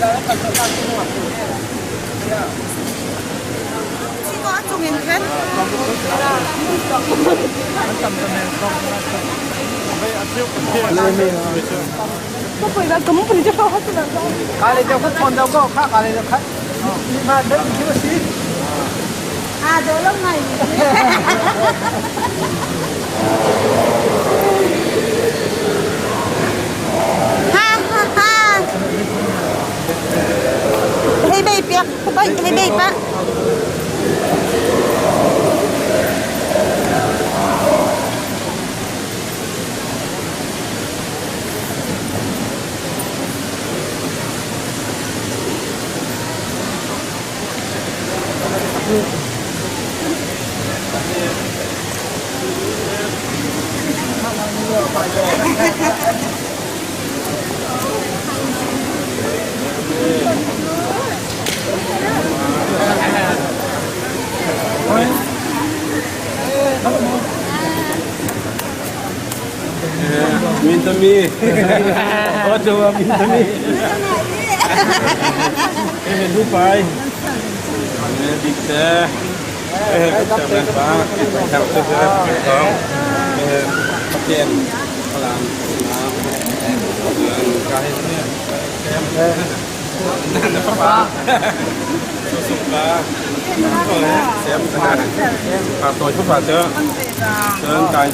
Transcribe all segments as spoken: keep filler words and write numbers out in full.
Ka le deuh ka thawn deuh ko, kha ka le deuh khat. Ni ma deuh ni ma si. A deuh lo ngai. Ha, ha, ha. Hei bei piak, hei bei, hei bei pa. Min tami. Otu min tami. Eh, dupai. Eh, dikte. Eh, chairman pa. Chairman pa. Eh, Pathian. Palang. Kahit niya. Susuka. Sem. Patoy pa. Sen kai.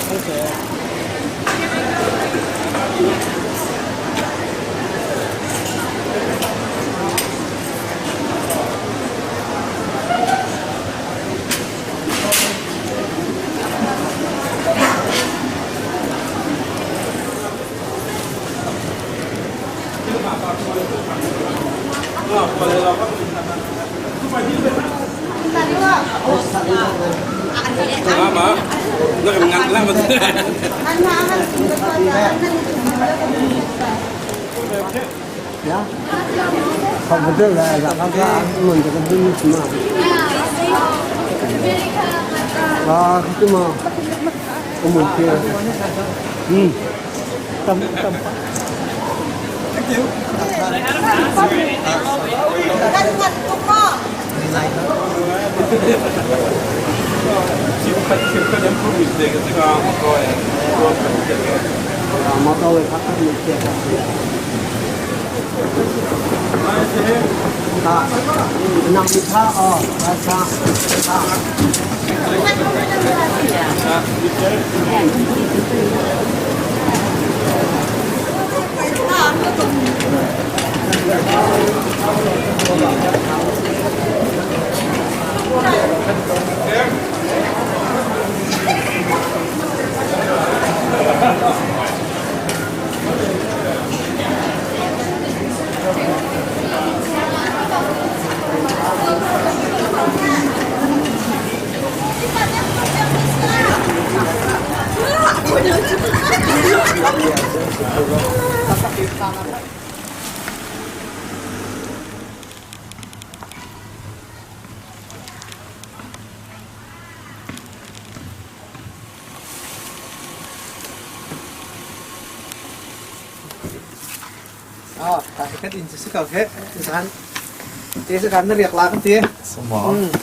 Ah, tak ikat inci sekal he, insan. Te sekal na riak lak te. Semua. Hmm.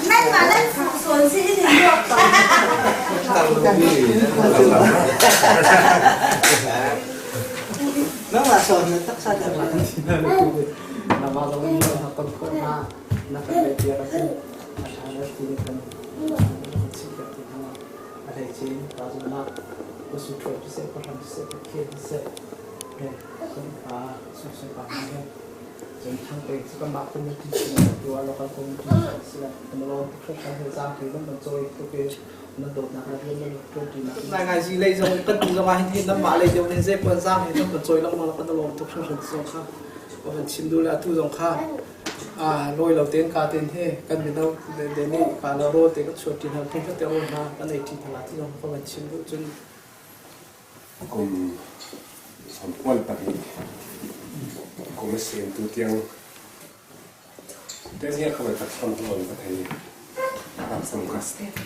Nanmah nan fuh suan si in in luak. Nang lah suan na taksa dah lah. Nama kau ni nak kau nak nak kau dia aku. Ada sini kan. Ada sini tak nak. Usu tu se, pahan se, pakai se. Eh, susu pahan. Cun thangte cu kanmah committee sinah tua local committee sinah kan lawm tuk hrimhrim he cang hlei nan kan cawi tuk i nan dawtnak ah rian nan ṭuan ṭinak. Ngaingai zi lei zong kan ti zongah hin, hin nanmah lei deuh hin zei puan cang hi nan kan cawi lengmang lo kan lawm tuk hrimhrim zong kha kan chim duh le atu zong kha A, lawi lo ten ka ten he, kan mi no de de ni ka lo ro te ka chua tin ha, ten ka te o na, ka nei tin ha, ti no ka ban chim du chun. Kum som kual pa ni. Kum a sin tu tiang. Te ni ka ba ka som kual pa thei. Ka som ka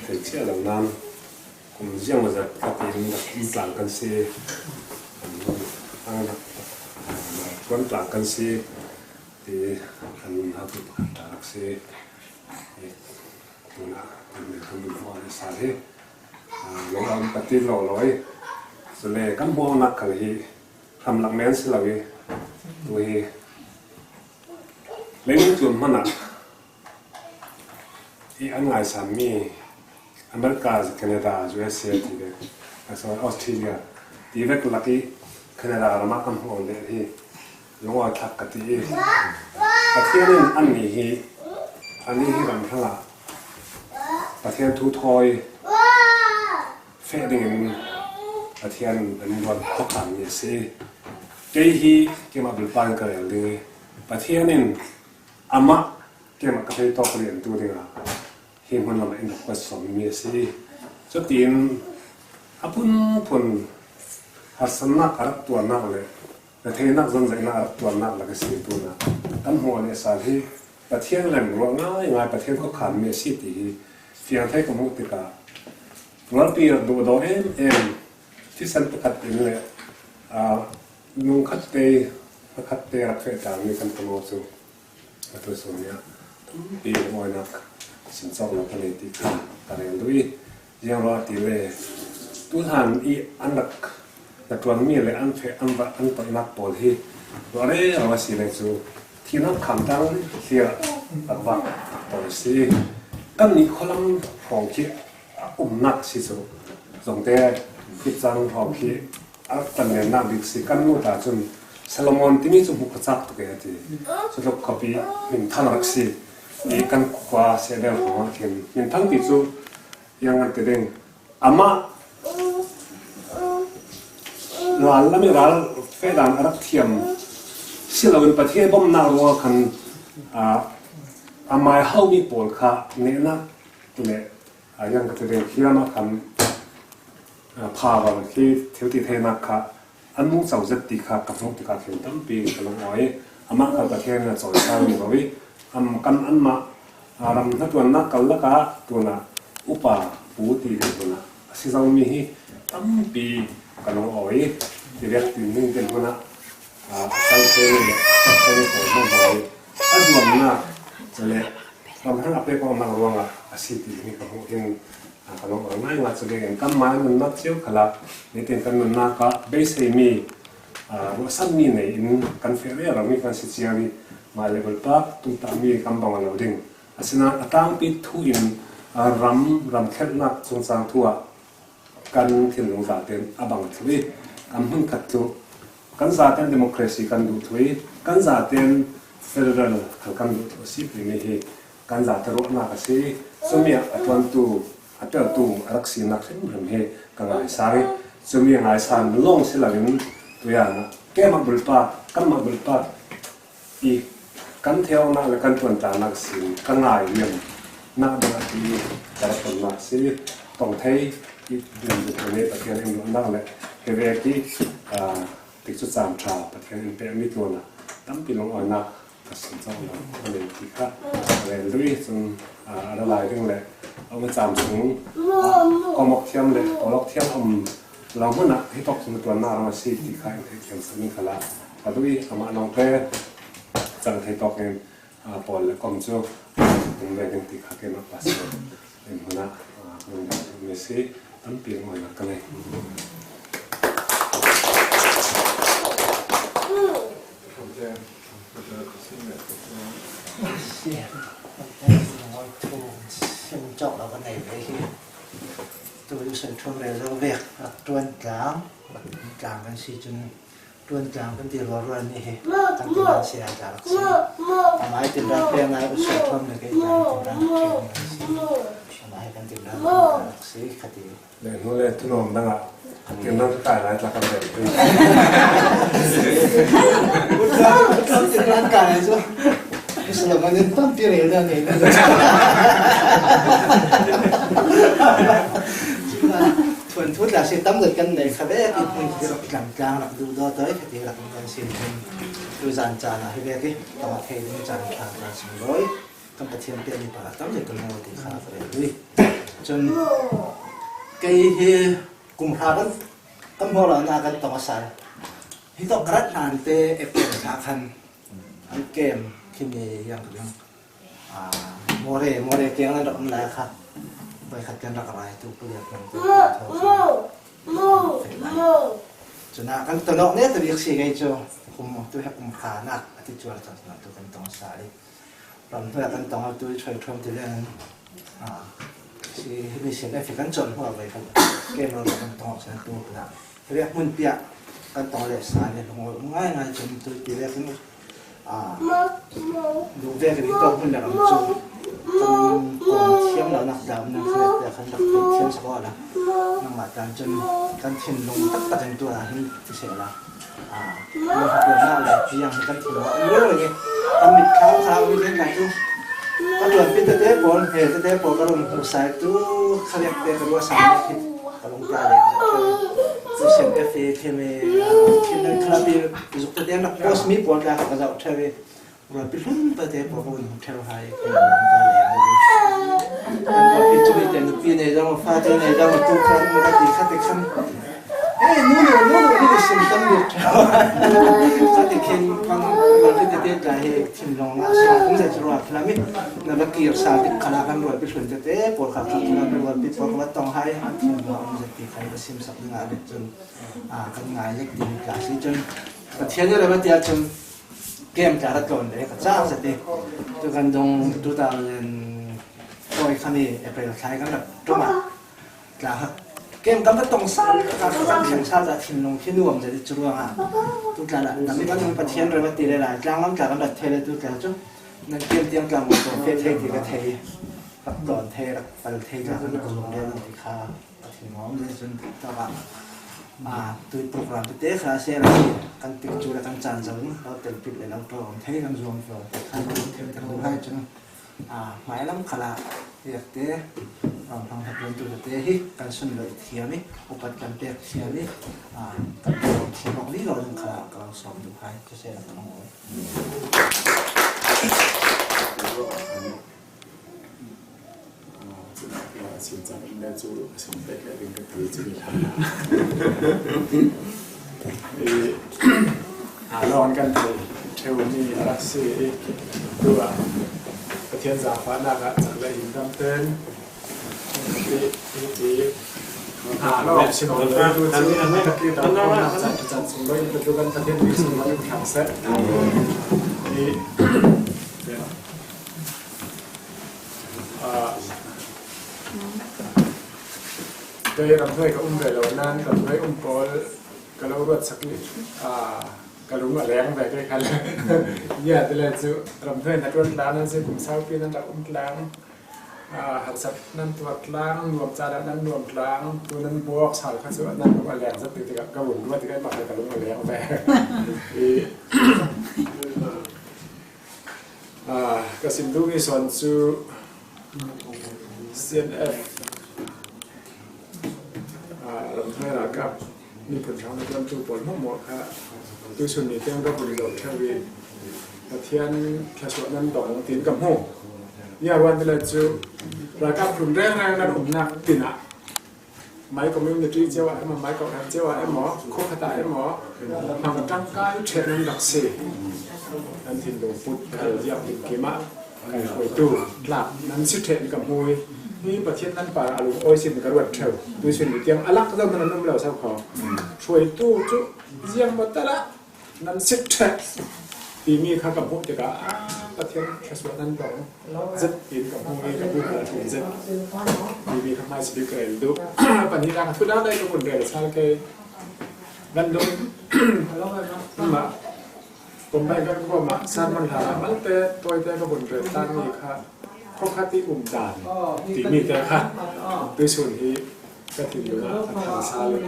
thei chia lo nan. Kum ziang ma zat ka tin da kum tlang kan si. Ang da. Kum tlang kan si. Ti kan ha tu pakhat ta rak si. Tuna kan min kan min hmuh a sa hi. Lo am ka ti lo loi. Sule kan hmuh nak kal hi. Hram lak men si lo hi. Tu hi. Leitung chuam hmana i an ngaisam mi America, Canada, U S A ti vek, ah, sorry, Australia ti vek lak i Canada rama kan hmuh leh hi lungawi thlak ka ti i. Pathian in anni hi, anni hi ram hrangah Pathian thu thawi feh dingin Pathian an ruat khawkhan mi a si. Kei hi keimah bulpa in ka rel ding i Pathian in amah keimah ka thei tawk lian tu dingah hi hmun lamah in rak kuat sawm mi a si. Cutin a phunphun harsatnak a rak tuarnak le na theinak zonzaihnak a rak tuarnak lak a si tuna kan hmuh a nih a sal hi Pathian rem ruah ngaingai Pathian khawkhan mi a si ti hi fiang thei ka hmuh tikah rualpi rak duhdaw em em thisen pakhat in le, ah, nung khat te, pakhat te rak feh tlang mi kan tamaw cu. Atu sung nia tampi lungawinak sin cawk lo ka nei ti kha ka rel duh i, ziang ruah ti le tu hlan i an rak na tuan mi le an feh an va an toihnak pawl hi ruah rero a si le cu thihnak kham tang hlir rak vak pawl si. Kan nih khualam hrawng khi a umnak si cu zongte hi cang hrawng khi a rak tlanlian nak bik si kan nu ta cun Solomon timi cu hmuh ka cak tuk e a ti. Cutluk khuapi hminthang rak si i kan khua seh bel hrawng ah khin hminthang ti cu yang an ti ding amah ral lam i ral feh dan a rak thiam si loin Pathian bomnak ruangah khan, ah, a mai haumi pawl kha nehnak le, ah, yang ka ti ding khi lamah khan, ah, pha bang khi thil ti theinak kha an nung co zet ti kha ka hmuh tikah khin tampi ka lung awi. Amah kha Pathian in a cawisang mi lo i, am kan anmah, ah, ram hnaṭuannak kal lakah tunah upa pu ti ve tunah a si zomi hi tampi ka lung awi. Ti vek tin ning tin hunah, ah, a kal thei le a kal thei pawl hmuh hmuh i a zuamnak le ram hrang a pek awknak ruangah a si ti hi ka hmuh hin, ah, ka lung awi ngaingai cu dingin kanmah nunnak cio khalah nitin kan nunnak ah beiseimi, ah, ruahsanmi nei in kan feh rero mi kan si cio i mah le bulpak tumtahmi kan bang a lo ding. Asinain a tangpi thu in, ah, ram, ramkhelhnak chungchang thu ah kan thinlung zaten a bang thluh i kan hmunkhat thluh, kan zaten democracy kan duh thluh i kan zaten federal khal kan duh thluh a si timi hi kan zate ruahnak a si. Cumi ah a ṭuantu, a ṭeltu a rak sinak hrimhrim hi ka ngaisang i cumi a ngaisan lawng si loin tuian ah keimah bulpa, kanmah bulpa i kan theihawknak le kan ṭuanṭanak sin ka ngai liamnak ding a ti ka rak tonnak si. Tong thei i dun dun thei Pathian in luhnak le hi vek i, ah, tikcu caan ṭha Pathian in pekmi tlunah tampi lungawinak ka sin cawk lo ka nei ti kha ka rel duh i cun, ah, a ra lai ding le a um a cam sung, ah, kawmawk thiam le kawlawk thiam a um lo hmunah hi tawk cun ṭuannak a ram a si ti kha in theih thiam sak ning khalah ka duh i amah lawngte cang thei tawk in, ah, pawl le kom cu um ve ding ti kha keimah pastor in hmunah, ah, hmun dang mi si tampi ngawinak ka nei. Sim cawk lo ka nei ve hi. Tu i sun thum rel zo vek, rak ṭuan tlang, rak ṭuan tlang kan si cun ṭuan tlang kan ti rualrual nih hi kan tindan si a tlak si. Amah hi tindan pek ngai u sun thum le kei tlang tindan kan si. Amah hi kan tindan tlak si kha ti. Le hnu le thunuam dangah tindan ka kai lai tlak kan rel. Tindan kai cu. Salomanin tampi rel dan nei. Thuanthu tla si tam zat kan nei kha ve, i hmun hi rak tlam tlang rak duh daw tawi kha ti rak kan si. Tu zan caan ah hi ve ki tawng a thei ding caan kha ka sung dawi. Kan Pathian piak mi pa tam zat kan nei ti kha ka rel dui. Cun kei hi kum hra kan kan hmawh lo na kan tawng a sal. Hi tawh ka rat hlan te April thla khan an kem khi mi yang ka ding. Ah, More, More kiang nan rak um lai kha. Voi khat kan rak rai tu puli a kan tu. Cun ah kan tawng awk ne tu bik si kei cu. Kum tu he kum hra nak a ti cual cang tu kan tawng a sal i. Ramhnuai kan tawng tu i thoi thom ti len. Ah, si himi sin a fi kan cawlh hnu a voi kan kem lo kan tawng sin tu pula. Riak hmun piah kan tawng le sa le lung ngai ngai cun tu ti le kan, ah, lu ve kan tawng hmun le kan cu kan kong thiam lo nak dam nan kan le kan rak thiam sa ko la. Nangmah tan cun kan thinlung taktak in tu a hin ti seh la. Ah, nang hatuannak le tiang hi kan thinlung a um rero i kan mitthlam kha a um i kan tu. Ka tuanpi tete pawl, hmel tete pawl ka run hmuhsai tu kha riak te ka ruahsam le hi ka lungta le ka tu. Tu sen ka fe thim i, ah, thinlung kha pi zuk tete nak post mi pawl tla ka zauh ṭheu i. Rualpi hlun pate pawl ka vun hmu ṭheu hai. Rualpi cu mi te nupi nei zong, fate nei zong, tu khan, rualpi khat te khan. Ei, nu nu, nu nu, hi ka sim tam lut ṭheu. Khat te khin, kan rualpi tete tla hi thinlung ah sa, kan zat rual kha mi. Na va kir sa tik khala kan rualpi hlun tete pawl kha kha kan rualpi pawl ka va tong hai, an thinlung ah um zat ti khai ka sim sak ding ah le cun, ah, kan ngai lek ding tla si cun. Pathian nih le va tia cun, Kem tla ra tlawn le ka cang zat i tu kan dong two thousand four kha mi April thla i kan rak ṭum ah tla kha kem kan va tong sal ka kan thleng sal ta thinlung khi nuam zat i cu ruangah tu tla la tam i kan Pathian ram a ti le lai tlang lam tla kan rak thei le tu tla cu nan kem tiang tla maw tong fe thei ti ka thei rak tlawn thei rak pal thei tla kan rak zuam le ti kha. Pathian ngawm ding cun takah, ah, tui program tete kha a si, kan tikcu le kan caan zoh in lo telpit le lo ṭawm thei kan zuam fiang te kha kan thei ter duh hai cun, ah, hmailam khalah riakte, ramhmang hnaṭuantu tete hi kan sunloih thiam i, upat kan pek thiam i, ah, kan ṭawm thiam awk vivo ding khalah ka lo sawm duh hai. Cu seh kan ngawm. Sincan in le cu a sim pek le ding ka ti cu. I, a, lawng kan thei ṭheu mi a rak si i, tu ah Pathian zaangfahnak ah cak le in dam ten i, i, i, a, lawng sim lo le tu cu, i, dam ko nak can, can sung lo i, tu kan Pathian mi sung lo i, thang seh. I, Aa, kei ramhnuai ka um ve lo nain ramhnuai um pawl ka lo ruat sak i, aa, ka lung a leng ve kei khan. Bia ti le cu ramhnuai na ṭuan tlang nan si kum saupi nan rak um tlang, aa, harsat nan tuar tlang, nuam caan ah nan nuam tlang, tu nan hmuak sal kha cu nan lung a leng zat tikah ka vun ruat tikah mah ka lung a leng ve. I, Aa, ka sim duhmi sawn cu C N F, aa, ramhnuai ralkap miphun hrang na ṭuantu pawl hmuahhmuah kha tuisun ni tiang ka vun zoh ṭheu i Pathian thluasuah nan dong tiin ka hmu. Bia ruat ti le cu ralkap hlun rengreng nan umnak tinah Mai community cio ah emaw, Mai kawhhran cio ah emaw, khua khat ah emaw, hmang ṭangkai ṭheh nan rak si. Nan thinlung put khal ziak ding kim ah kan hruaitu tlak nan si ṭheh in ka hmu i, hi Pathian nan par a lungawi sin ka ruat ṭheu. Tuisun ni tiang a lak zoh nan um lo sau kho. Hruaitu cu ziang maw tal ah nan si ṭheh timi kha ka hmuh tikah, ah, Pathian thluasuah nan dong zet in ka hmuh i ka hmuh a ṭum zet timi kha hmaisa bik ka rel duh. Pahnih nak a thu dang dai ka vun rel sal kei. Kan dong mah, kum bai kan kuamah sermon hlan ah malte tawite ka vun rel tlanmi kha khua khat i um dan timi te kha tuisun hi ka thinlung ah a thang sal i.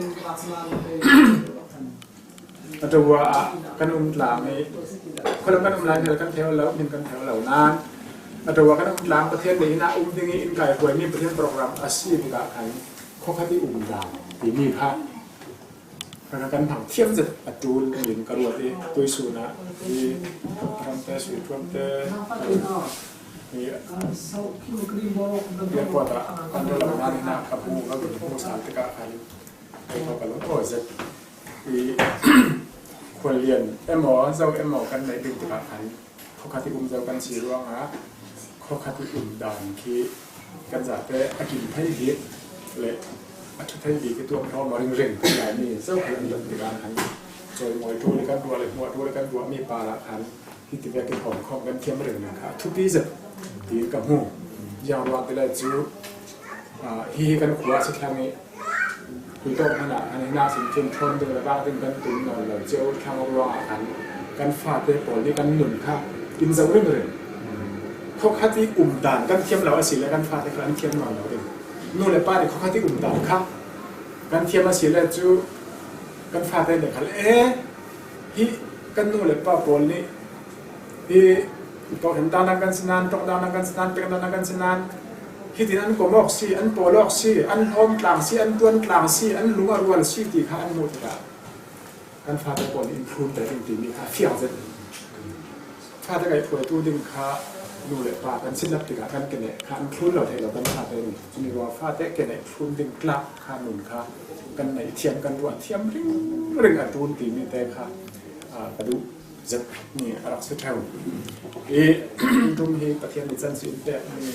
A tua ah kan um tlang i, khualam kan um lai hel kan theo lo, min kan theo lo nan. A tua kan um tlang Pathian deihna um ding i in kai huai mi Pathian program a si tikah khan khua khat i um dan timi kha. Kan kan thang thiam zet a tul in ka ruat i tuisun ah i ramte, sui tuamte, i airport ah kan ruat lo nan in ah ka bu ka bu sa tikah khan. Ei ko ka lung awi zet. I khual lian emaw, zo emaw kan neih ding tikah khan khua khat i um zo kan si ruangah khua khat i um dan khi kan zate a kim thei bik le a thu thei bik khi tuam hlawm a ringring kan lai mi zo khat an dan tikah khan cawimawi thu le kan ruah le hmuah thu le kan ruah mi parah khan hiti vekin hawm khawm kan thiam ringring kha a thupi zet tiin ka hmu. Ziang ruang ti le cu, ah, hi hi kan khua a si thlang i, Khuitawk hmanh ah an hin ah sin cun ṭhawn ding le vak ding kan tum nawn lo cio thlang ruangah khan kan fate pawl nih kan nun kha in zoh ringring. Khua khat i um dan kan thiam lo a si le kan fate kha an thiam nawn lo ding. Nu le pa nih khua khat i um dan kha kan thiam a si le cu kan fate nih khal e hi kan nu le pa pawl nih hi kawhhran dan kan si nan, ṭawngdan kan si nan, pekdan kan si nan, hitin an kom awk si, an pawl awk si, an hlawm tlang si, an ṭuan tlang si, an lung a rual si ti kha an hmuh tikah kan fate pawl nih in thlun te ding timi kha a fiang zet. Fate kaihhruaitu ding kha nu le pa kan si lap tikah kan keneh kha an thlun lo thei lo kan fate nih. Cumi ruang fate keneh thlun ding tlak kha nun kha kan neih thiam, kan ruah thiam ringring a ṭul timi te kha, aa, ka duh zet ni a rak si ṭheu. I ṭum hi Pathian nih chan si in pek mi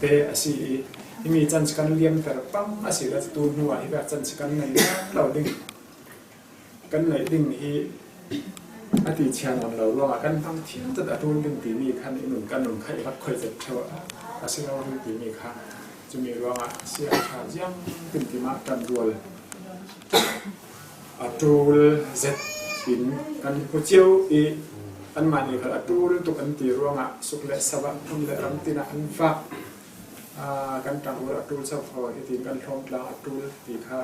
te a si i, himi chan si kan liamter pang a si le tu hnu ah hi vek chan si kan nei lo ding, kan neih ding hi a ti chia nawn lo ruangah kan hmang thiam zet a ṭul ding timi khan i nun kan nun kha i rak khoi zet ṭheu a si lo ding timi kha cumi ruangah sia ṭha ziang tin timah kan rual a ṭul zet in kan hmu cio i, anmah nih khal a ṭul tuk an ti ruangah suk le sawah, hmun le ram tinah an vak. Aa, kan ṭangrual a ṭul so kho hitin kan hlawm tlang a ṭul ti kha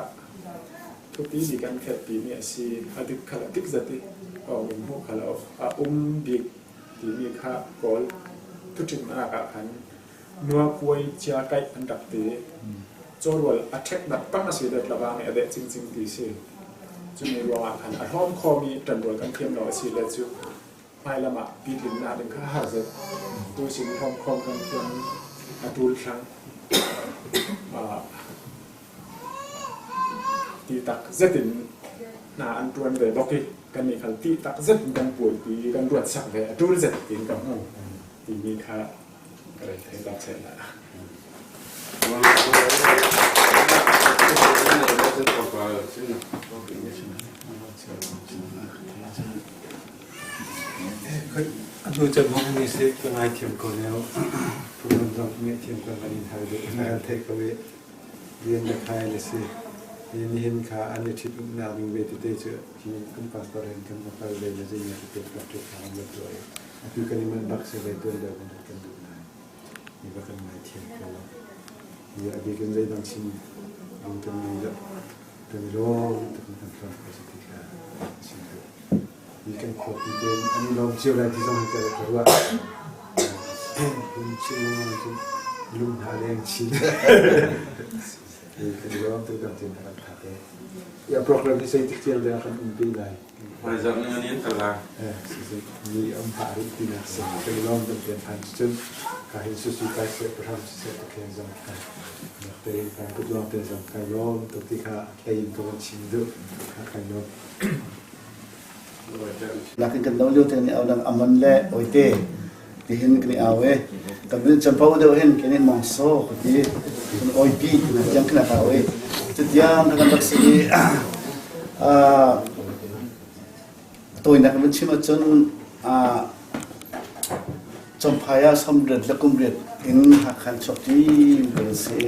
thupi bik kan fehpi mi a si. A dik khal a dik zet i a um hmuh khal a um bik timi kha Kawl thuṭhimnak ah khan nuakuai cia kaih an rak ti. Cawrual a ṭhek dak pang a si le tlavang nih a deh cingcing ti si. Cumi ruangah khan a hlawm khawm i ṭanrual kan thiam lo a si le cu hmailam ah pitlinnak ding kha har zet. Tuisin hlawm khawm kan thiam a ṭul thlang. Ah, ti tak zetin hna an ṭuan ve bawk i, kannih khal ti tak zetin kan puaipi, kan ruatsak ve a ṭul zet tiin ka hmu timi kha ka rel thei bak seh hna. A hnu cem hmang ni si ka ngaithiam ko lio. Program zong ngaithiam ko, kan in hal deuh, hal theih ko i. Rian le khai le si. Hi nihin kha an i ṭhit uknak ding ve tete cu hi kan pastor hin kan pastor ve le zei nia tete kan ṭhit kha an le tuai. Atu kan i man bak si ve tuan deuh kan kan duh nai. Hi va kan ngai thiam ko lo. Hi a bikin zei dang chin ding kan ngai deuh. Kan i lawm tak kan tlawm ko si ti kha a si deuh. Hi kan khuapi tein an lawm cio lai ti zong hi ka, ka ruah. Hun chin lo chin lung hna leng chin. Hi kan lawm tu kan tin kan khat te. Ya program hi sei tik tiang deuh kan umpi lai. Hmaizarh ning an in kal lai. Eh, si si. Ni um pah rih ti nak si. Kan lawm kan tin han cun ka hin susu kai se, program si se, ka khen zong ka. Nak te kan kut luang te zong ka lawm tu ti kha. Kei in ka van chim duh, kha khai lo. Nakin kan lo lio te ni au dang a man le oi te. Tihin kan au e. Kan bin chan pau deuh hin kan in mong so ko ti. Kan oi pi na tiang kan au e. Ti tiang kan tak si. Ah, Tuinak kan chim ahcun, aa, Champhai ah sawmriat le kum riat in Hakha chuak ti kan si.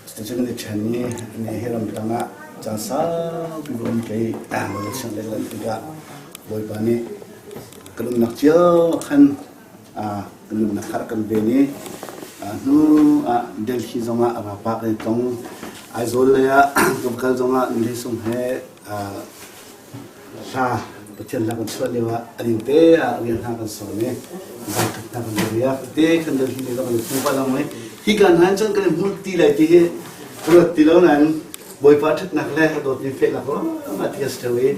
Cuticun kan i ṭhen i, ni hi ramtang ah caan saupi um kei, aa, kan siang le lan tikah Bawipa nih kan umnak cio khan, aa, kan umnak kha kan ve ni, aa, hnu ah Delhi zongah a vapa kan i tong, Aizawl lei ah kan kal zongah ni sung he, aa, Tha, Pathian la kan suan leh a, a ding te a rian hna kan sawm e. Zan khat hna kan riak te kan dal hi leh kan hmu pah lang e. Hi kan han cun kan hmu ti lai ti hi ruat ti lo nan Bawipa ṭhatnak le a dawtmi feh lak ruangah ti a si ṭheu i,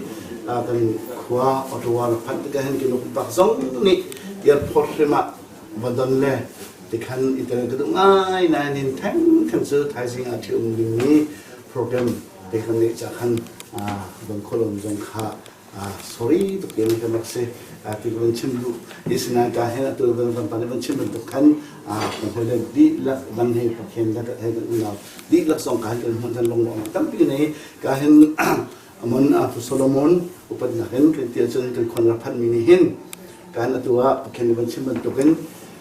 aa, kan khua Ottawa rak phanh tikah hin kan upat zong nih airport hrim ah va don le tikhan i tel ka duh ngai nain thengtheng cu thaizing ah ṭhium dingmi program te kan neih caah khan, aa, van khawh lo zong kha, aa, sorry tuk tein kan rak si, aa, ti kan chim duh. Asinain ka hin atu van van pan van chim bantuk khan, aa, kan hoi le dihlak van hei Pathian dah he kan unau dihlak zong ka hin kan hmuh zan long long tampi nei ka hin, Amon, aa, Pu Solomon upatnak in kan ti ahcun kan khuan rak phanhmi nih hin kan atu ah Pathian nih van chim bantukin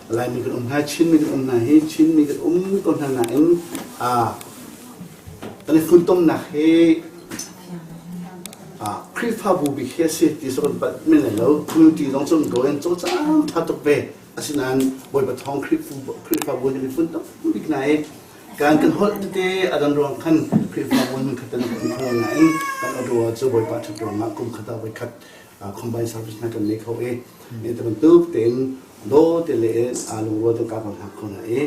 Laimi kan um hna, Chinmi kan um hna hi, Chinmi kan um ko hna nain, aa, kan i funtomnak hi, aa, Khrihfabu bik hi a si ti so kan palh men lai lo, community zong cu um ko in cawcang ṭha tuk ve. Asinain Bawipa thawng Khrihfu-, Khrihfabu kan i funtom bik hna i kan kan holh tete a dan ruang khan Khrihfabu hmun khat in kan khuan nain kan Ottawa cu Bawipa ṭhat ruangah kum khat ah voikhat aa, combine service hna kan nei kho i, nih bantuk tein daw te le, aa, lungrual tein kan kan hngak kho hna i,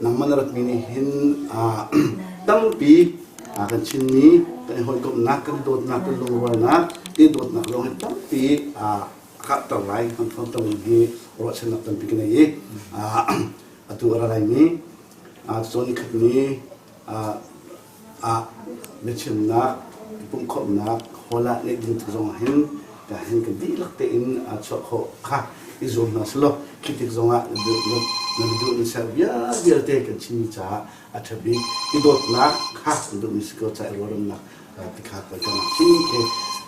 nangmah na ratmi nih hin, aa, tampi, aa, kan Chinmi kan i hawikomhnak, kan i dawtnak, kan i lungrualnak, i dawtnak lawng hi tampi, aa, a kah ter lai, kan thawng ter hi ruahchannak tampi kan nei i, aa, atu a ra laimi, aa, cu ni khat ni, aa, aa, biachimnak, i pumhkhawmhnak, holh ah neih ding tik zong ah hin, ka hin ka dihlak tein, aa, chuah khawh kha i zuam hna seh law, khi tik zong ah na duh, na, na duh, na ser vialte kan Chinmi caah a ṭha bik i dawtnak kha na duhmi si ko caah i ruahchannak, aa, ti kha kan kan Chin khi,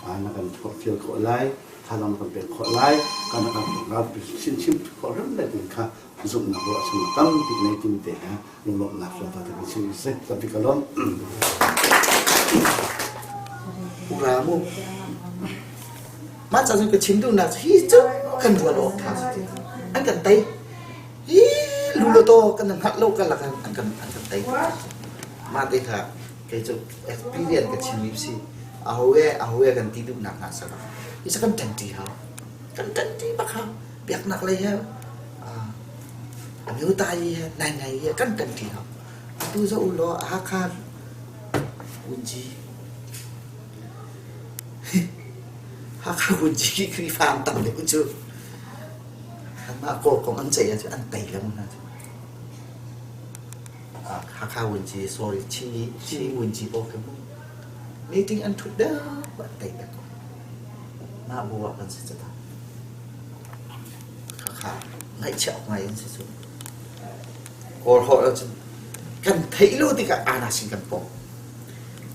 aa, na kan thawhfial khawh lai, thazaang na kan pek khawh lai, kan na kan Chin chim khawh hrim lai ding kha zumhnak ruahchannak tampi nei timi te kha lunglawmhnak tlawmpal te kan chim i si. Tampi ka lawm. U Ra mu. Mah ca cun ka chim duhnak cu hi cu kan ruat awk ṭha si ti. An kan tei. Hi lu lo taw kan hngalh lo ka lak an kan, an kan tei. Mah te kha kei cu experience ka chimmi si. Aho e, aho e kan ti duhnak hna sa. Hi cu kan ṭanṭi hau. Kan ṭanṭi bak hau. Biaknak lei he, aa, a mio ta i he, nainai i he, kan ṭanṭi hau. Atu zoh u law, a Hakha Wunci. Hakha Wunci khi Khrihfa an tam deuh cu. Anmah Kawl kong an ceih ah cu an tei lem hna cu. Ah, Hakha Wunci, sorry, Chin, Chin Wunci pawl khi mu. Meeting an ṭhut deuh an tei pek. Mah bu ah kan si caah. Hakha ngaihchiah ngai an si cu. Kawl holh ahcun kan theih lo tikah ana sin kan pawng.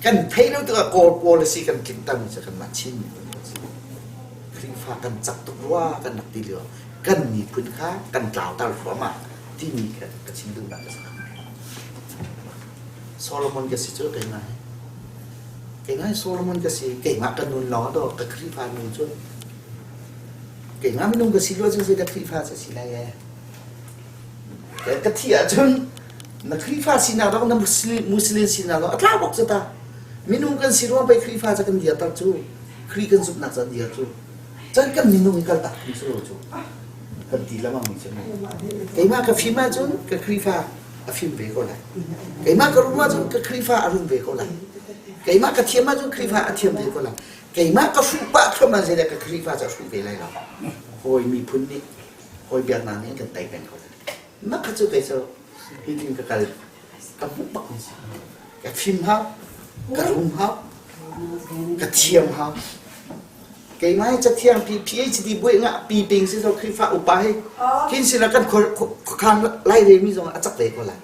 Kan theih lo tikah Kawl pawl a si kan tlinter mi cu kanmah Chinmi pawl a si. Khrihfa kan cak tuk rua kan rak ti lio. Kan miphun kha kan tlauter hluahmah timi kha ka chim duhnak ka si. Solomon ka si cu keimah hi. Keimah hi Solomon ka si, keimah ka nun lawng a dawh, ka Khrihfa nun cun. Keimah minung ka si lua cun zeidah Khrihfa cu si lai e? Ka, ka thih ahcun na Khrihfa sinak dong, na Muslim, Muslim sinak dong a tlau bak cu ta. Minung kan si ruang pei Khrihfa cu kan dirter cu. Khrih kan zumhnak cu an dir cu. Cun kan minung hi kaltak phung si lo cu. Kan ti lamang mi cu. Keimah ka fim ahcun ka Khrihfa a fim ve ko lai. Keimah ka rum ahcun ka Khrihfa a rum ve ko lai. Keimah ka thiam ahcun Khrihfa a thiam ve ko lai. Keimah ka hruh pah thluahmah zeidah ka Khrihfa cu a hruh ve lai lo. Hawi miphun nih, hawi biaknak nih an kan tei peng ko lai. Mah kha cu kei cu hi tin ka kal, ka hmuh bak mi si. Ka fim hau, ka rum hau, ka thiam hau. Keimah hi cathiang pi, P H D buai ngah pi ping si so Khrihfa upa hi. Kin sinah kan khua, khua, khuakhang lai ve mi zong a cak ve ko lai.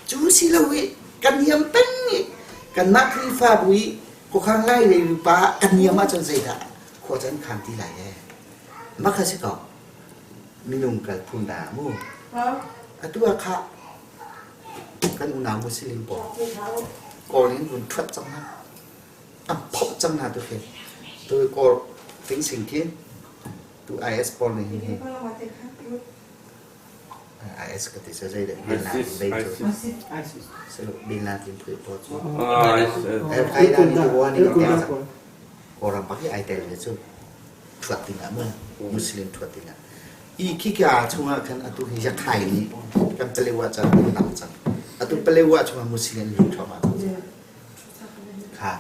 Cu si lo i kan niam peng i kanmah Khrihfa bu i khuakhang lai ve mi pa kan niam ahcun zeidah khua can khan ti lai he. Mah kha si ko. Minung kal phun dah mu. Atu a kha kan unau Muslim pawl. Kawl in vun ṭhuat cang hna. An phauh cang hna tu khi. Tu Kawl tling sing khi. Tu I S pawl nih hin hi. I S ka ti sa zei deh. Bin Laden bei tu. Selo Bin Laden phui pawl tu. Al Qaeda ni tu wa ni ka ti sa. Kawl ram pak hi ai tel ve cu. Tlak ding ah maw, Muslim thuat ding ah. I khika chungah khan atu hi Rakhine nih kan Paletwa chan kan lam chan. Atu Paletwa chungah Muslim an lut thawm ah kha.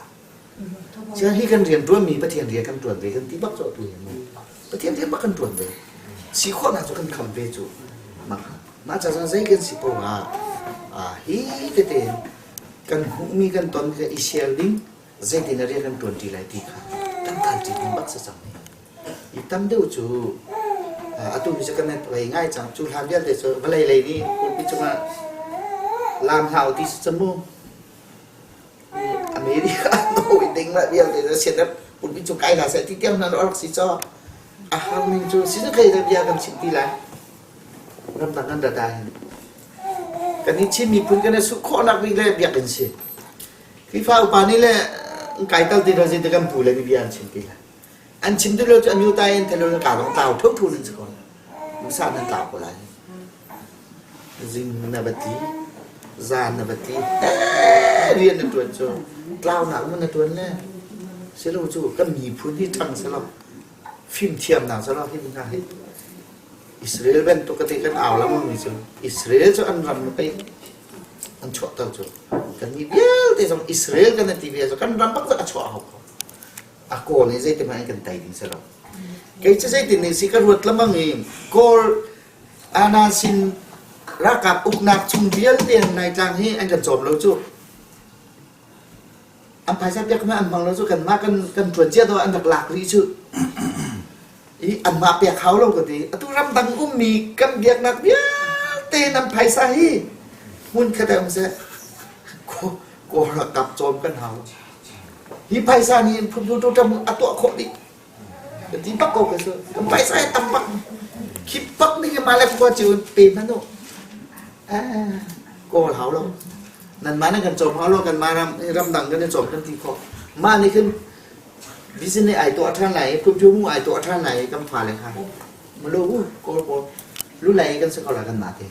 Sia hi kan rian ṭuan mi Pathian rian kan ṭuan ve kan ti bak cu atu hi maw. Pathian rian bak kan ṭuan ve. Si khawhnak cu kan kham ve cu. Mah kha. Mah cazang zei kan si paoh ah, ah, hi tete kan hmuhmi kan ton kan i sial ding. Zeitin a rian kan ṭuan ṭi lai ti kha kan kalṭi ding bak sa cang. I tam deuh cu, ah, atu hi cu kan vei ngai cang. Cu hlan vialte cu vawlei lei nih pulpit cungah lam hlah u ti si cang mu. America no i ding mah vialte cu sianap pulpit cu kai hlah seh ti tiang hna a rak si cu. A hau ning cu si cu kei bia kan chim ti lai. Ramdang kan rat ah hin kan i chim miphun kan i suh khawhnak bik le biakinn si. Khrihfa upa nih le an kai tal ti rawh zin kan pu le ni bia an chim ti lai. An chim tu lo cu an yu tai an thalo ka bang tlau tho tho nan si ko. Masa nan tlau ko lai. Zing na ba ti, zan na ba ti. Eh, rian na ṭuan cu. Tlau nak mun na ṭuan le. Si lo cu kan miphun hi ṭhang si lo. Fim thiam nak si lo hi nga hi. Israel bantuk ka ti kan au lam mi cu. Israel cu an ram na pei. An chuah tal cu. Kan mi vialte zong Israel kan ti vial cu kan ram bak zak a chuah hau ko. A Kawl nih zeiti hmanh in kan tei ding si lo. Kei cu zeitin nih si ka ruat lamang i Kawl ana sin ralkap uknak chung vialte an Laitlang hi an kan cawm lo cu. An phaisa piak hmanh an hmang lo cu kanmah kan, kan ṭuan cia tawh an rak lak rih cu. I anmah pek hau lo ka ti. Atu ramdang ummi kan biaknak vialte nan phaisa hi hmun khat ah um seh. Ko, ko ralkap cawm kan hau. Hi phaisa nih phunphun ṭuṭam a tuah khawh dih. Ka ti bak ko ka si. Kan phaisa hi tam bak. Khi bak nih mah le khua ci un pe hna nu. Ah, ko hau lo. Nanmah nih kan cawm hau lo, kanmah ram, ramdang kan i cawm kan ti khawh. Mah nih khin business ai tuah ṭhan lai, phunphun mu ai tuah ṭhan lai, kan fa le kha. Malu u, ko ko. Lu lai kan si ko la kanmah te.